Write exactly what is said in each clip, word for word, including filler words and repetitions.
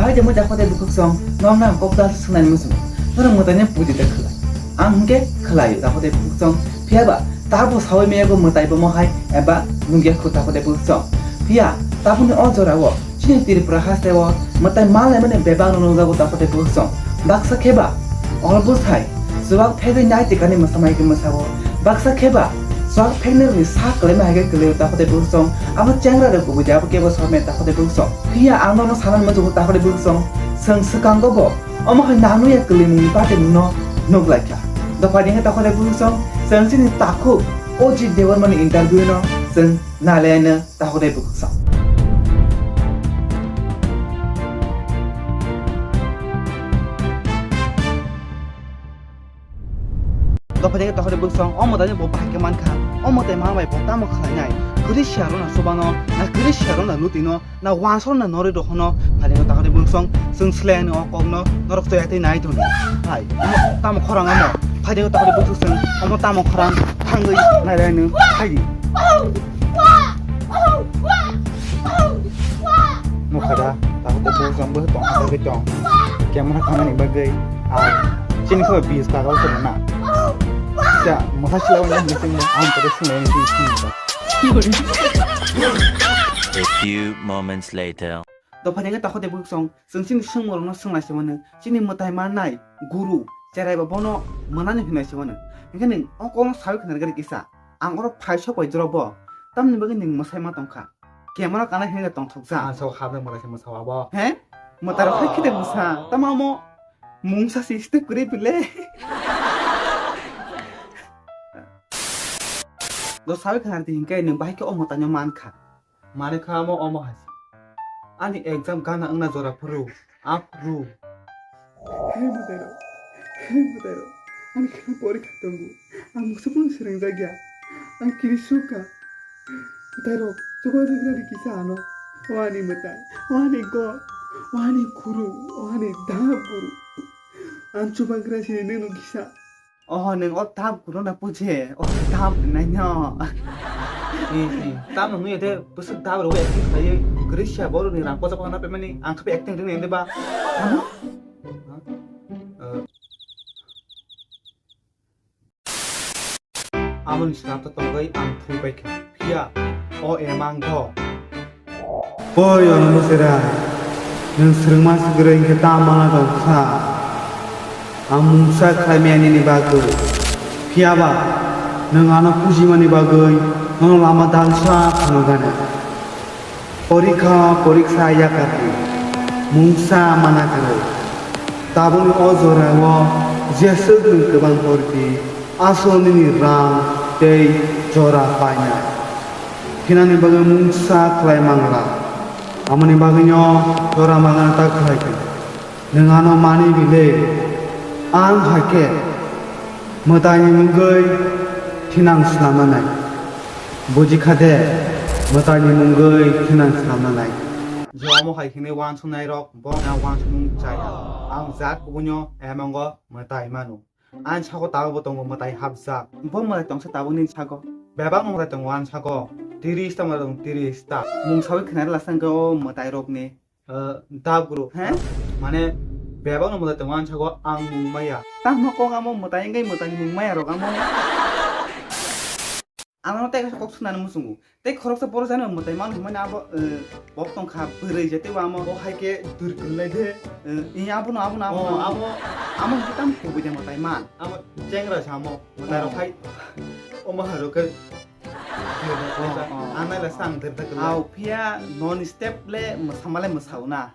Hai de mo dakho de bukhuk song, nong nang kok da swngnai muchung. Norok mwtai ni puji de khlai. Ang hwnkhe khlai dakho de bukhuk song. Phiya ba, tabo sawi me go mwtai bomo hai, eba nungya khu dakho de bukhuk song. Phiya, tabuni o jora o, chini Tripura haste o, mwtai malai mani bebak no nungjago dakho de bukhuk song. Baksa khe ba, olbo sai, chuwak phegwi nai tikani mwsamai khe mwsao. Baksa khe ba, chuwak phegnirokni sak kwlaima hai khe kwlaio dakho de bukhuk song. Abo chengra rok kubui de abo kebo same dakho de bukhuk song. Phiya ang nono sanani muchungo dakho de bukhuk song. Chwng swkango bo, omo hai nangno ya kwlwini bate nwngno nuk lai kha. Dopha dingkhe dakho de bukhuk song. Chwng chini takhuk Ajit Debbarmani interview no chwng nai lai no dakho de bukhuk song. Dopha dingkhe dakho de bukhuk song, o mwtai ni bo bahai khe mankha, o mwtai ma bai bo tamo khlainai, kwrwi siya rwna chubano, na kwrwi siya rwna lutino, na wansok na norwi rok hono, phaidi no dakho de bukhuk song, chwng swlai ani o kok no, norok chaya twi nai tongdi. Hai, omo tamo khorang omo, phaidi no dakho de bukhuk song, omo tamo khorang, thangwi nai lai no, phaidi. Nukha da, tabuk bo bujang bo tong, tong, tong. Camera khamani bagwi, ah, chini khe bis ka rok na. Ja, motha sila wani ni sing, ang to sing ni sing. A few moments later. Dopha dengkhe dakho de bukhuk song, chwng chini swngmung rokno swngnai se mano, chini mwtai mannai, guru, cherai ba bono mwnani hwnwi se mano. Hinkhe nwng o kokno sawi khna rwgwi kisa. Ang oro phai sok bai jora bo. Tamni bagwi nwng mwsai ma tongkha. Camera kana hinwi tongthokjak. Ang sok habna mwtai se mwsa abo. He? Mwtai rok hai khede mwsa. Tamo amo mungsa si step kwrwi bile. Do sawi khna rwdi hinkhe nwng bahai khe o mwtai no mankha. Mane kha amo omo hai se. Ani exam gana wngna jora phuru, aphuru. He mwtairok, he mwtairok, ani khe porikha tongo. Ang musuphuru swrwngjakya. Ang kirisukha. Mwtairok, chubagra di kisa ano. O ani mwtai, o ani god, o ani khuru, o ani dap guru. Ang chubagra sini nwngno kisa. Oho, nwng o dap guru na puje, o dap nai no. Ni, ni, tam nung nuya de, bwswk dap rok acting khlaiwi, kwrwi siya borok ni rang kosa kosa na pemani, ang khe acting ring nai de ba. Ano? Eh. Amoni swnam to tongwi ang thui pai kha. Phiya, o emang do. Oi, ono bwswra, nwng swrwngma swkrai hinkhe ta mana tong kha? Ang mungsa khlai maya nini bagwi. Phiya ba, nwng ano pujimani bagwi nono lama dalsa phano gana. Porikha poriksa yakardi, mungsa mana kwrwi. Tabukni o jorao jeswk nwng kwbang pordi, aswk nini rang tei jora painai. Phinani bagwi mungsa khlai mangla. Amoni bagwino jora mangna ta khlai kha. Nwng ano mani bile, ang hai khe mwtaini mungwi thinang swnamnanai. Buji kha de, mwtaini mungwi thinang swnamnanai. Je omo hai hwnwi uansuknai rok, bo na uansukmung chaya. Ang jat kubuino emongo mwtai mano. Ani sako tabukbo tongo mwtai hapjak. Bo mwtai tongsa tabukni sako. Bebak mwtai tongo ani sako. Tiris ta mwtai tongo, tiris ta. Mung sawi khwnari lasa hwnkhe o mwtai rokni. Eh, dap guru. He? Mane, bebak no mwtai tongo ani sako ang mung maya. Tamo kok amo mwtai wngwi mwtai mung maya rok amo. Ano tei kaisa kok swnani muchungo. Tei khoroksa borok jani mwtai mano hwnmani abo, eh, bok tongkha bwrwi je teibo amo. Bo hai khe dur kwlai de. Eh, abono, abono, abono, Oh, abo. Amo hwnkhe tamo kubui de mwtai man. Amo chengra se amo. Mwtai rok Oh. Hai. Omo hai rok khe. Oh, oh. Ang nai la sang der der kwlai. Au phiya non step le mwsama le mwsao na.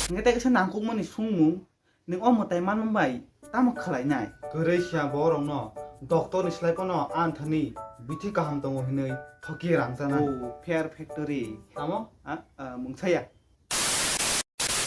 Hingke tei kaisa nangkukmani sungmung, nwng o mwtai manmung bai tamo khlai nai? Kwrwi siya borok no doctor ni slai pono anthani bithi kaham tongo hinwi thoki rang chana. Oh, Fear Factory. Tamo? Ah, ah, mungsaya.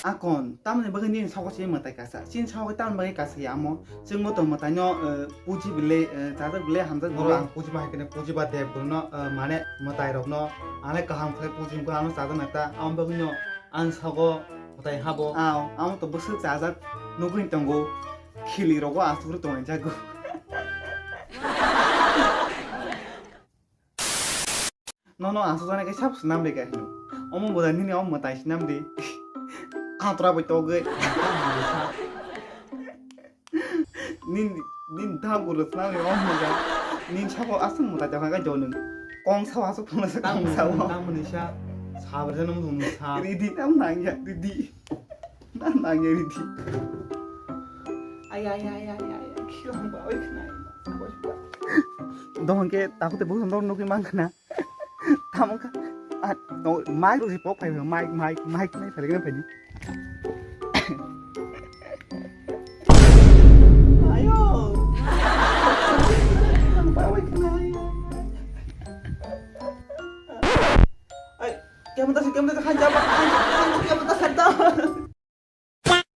Akon, tamoni bagwi nini sako se mwtai kasa? Chini sako tamoni bagwi kasa ya amo? Chwng moto mwtai no, eh, puji bile, eh, jajak bile, hamjak bile. Oro ang puji ma hai kene puji ba deb guru no, eh, mane mwtai rok no, ale kaham khlai puji ko ano chajak nai ta, amo bagwi no ang sako mwtai habo. Ao, amo to bwswk chajak nugwi tongo, khili rogo asugri tongwi jago. Nono aswk jani khe sab swnam rega hino. Omo boda nini omo tai sinam di. Atra bai togoi. Nin, nin dam guru sinam di omo boda. Nin sabo asung mo tai jaga jonung. Kong sao asuk thung sa kong sao. Tamo ni sa. Sabar janam thung sa. Ridi nam nangya ridi. Nam nangya ridi. Ay ay ay ay ay. Khilang ba oi khnai. Dohon ke takute busan dor nukui mang khna. Tamo kha. Ah, no, mic rok si pok phai, mic, mic, mic nai phai, phai.